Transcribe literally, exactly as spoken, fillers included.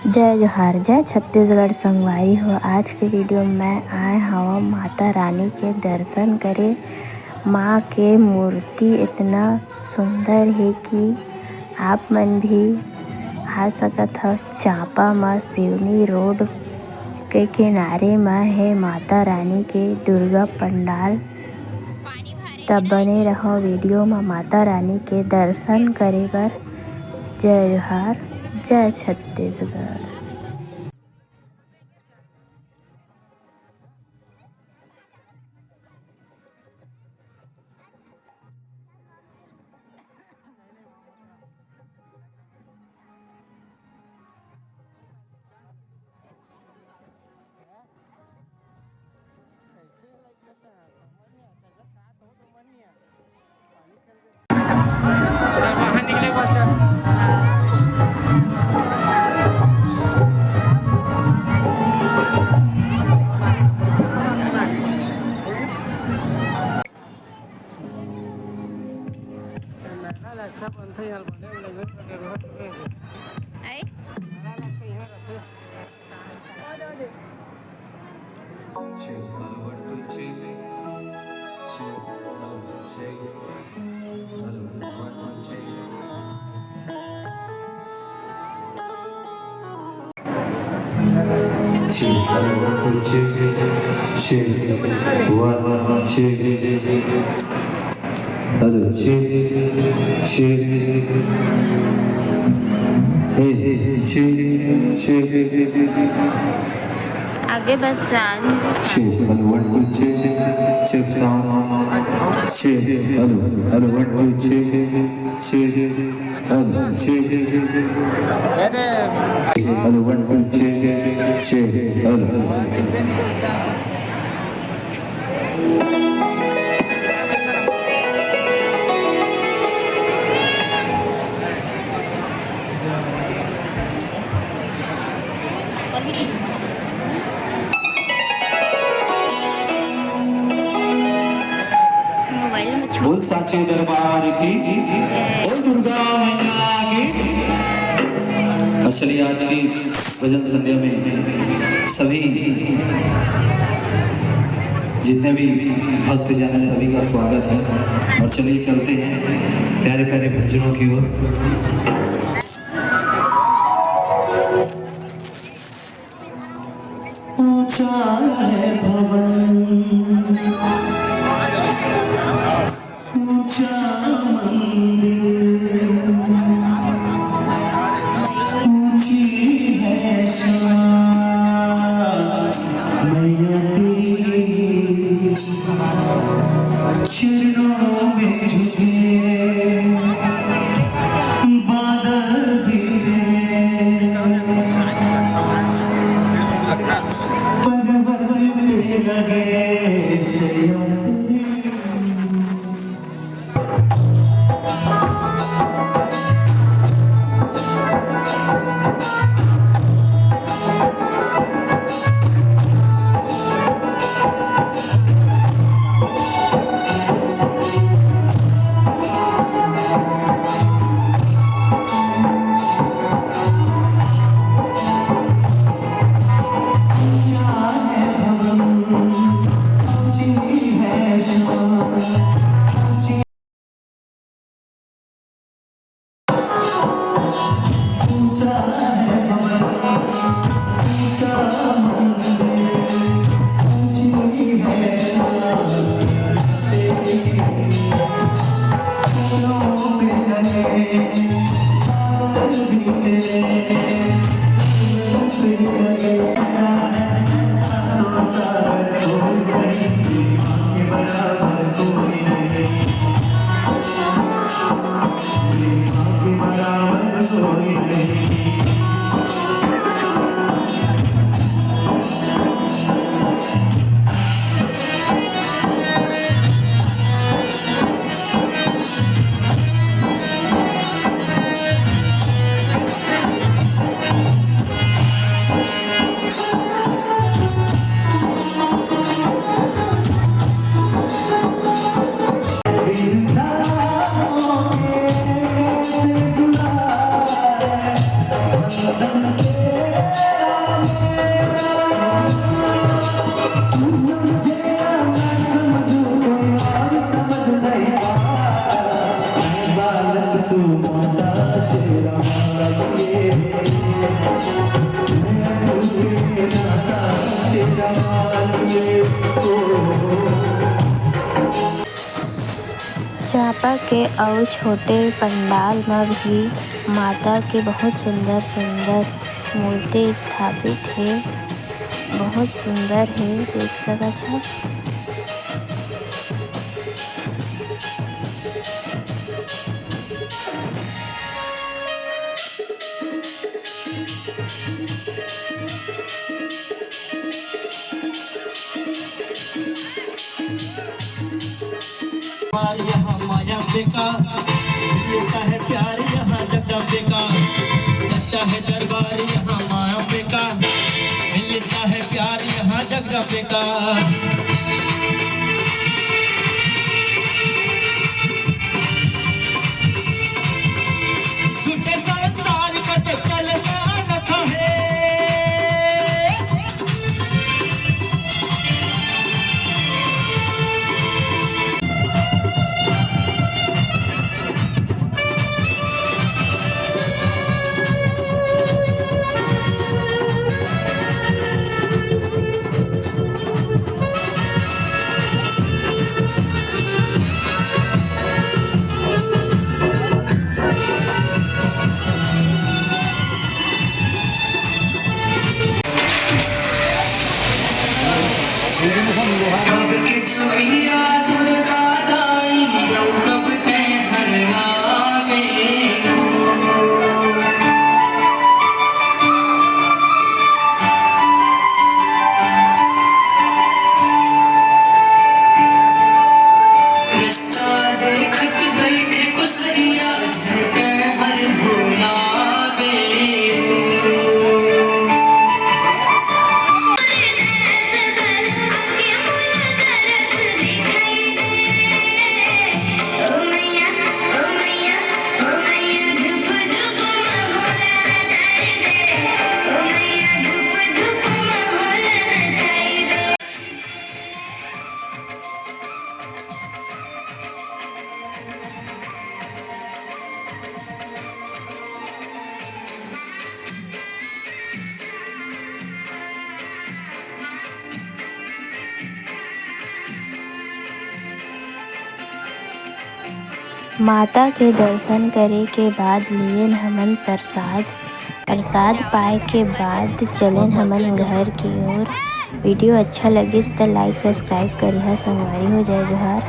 जय जोहार, जय छत्तीसगढ़ संगवारी हो। आज के वीडियो में मैं आए हवं माता रानी के दर्शन करे। माँ के मूर्ति इतना सुंदर हे कि आप मन भी आ सकत हव। चांपा म सिवनी रोड के किनारे म हे माता रानी के दुर्गा पंडाल। त बने रहो वीडियो म माता रानी के दर्शन करे बर। जय जोहार, जय Chhattisgarh. Check, hello, one, two, check. Check, one, check. Hello, check, check. Hey, check, check. आगे बस जान। Check, hello, one, two, check. Check sound. Check, hello, hello, one, two, check. Check, hello, check. Hello, one, two, check, check, hello. बोल साचे दरबार की, बोल दुर्गा मैया की। और चलिए, आज की इस भजन संध्या में सभी जितने भी भक्तजन हैं, सभी का स्वागत है। और चलिए, चलते हैं प्यारे प्यारे भजनों की ओर। ऊंचा है भवन, ऊंचा मंदिर, ऊंची है शान मैया तेरी। चरणों में झुके बादल भी थे, पर्वत तेरा के अउ छोटे पंडाल म भी माता के बहुत सुंदर सुंदर मूर्ति स्थापित हे। बहुत सुंदर हे, देख सकत ह। प्यार यहाँ माया बेका, मिलता है प्यार यहाँ जगदम्बे का। सच्चा है दरबार यहाँ माया बेका, मिलता है प्यार यहाँ जगदम्बे का। झूठे संसार का तो चलता रखा है। माता के दर्शन करे के बाद लिएन हमन प्रसाद। प्रसाद पाए के बाद चलेन हमन घर की ओर। वीडियो अच्छा लगिस त like subscribe करिहा संगवारी हो। जय जोहार।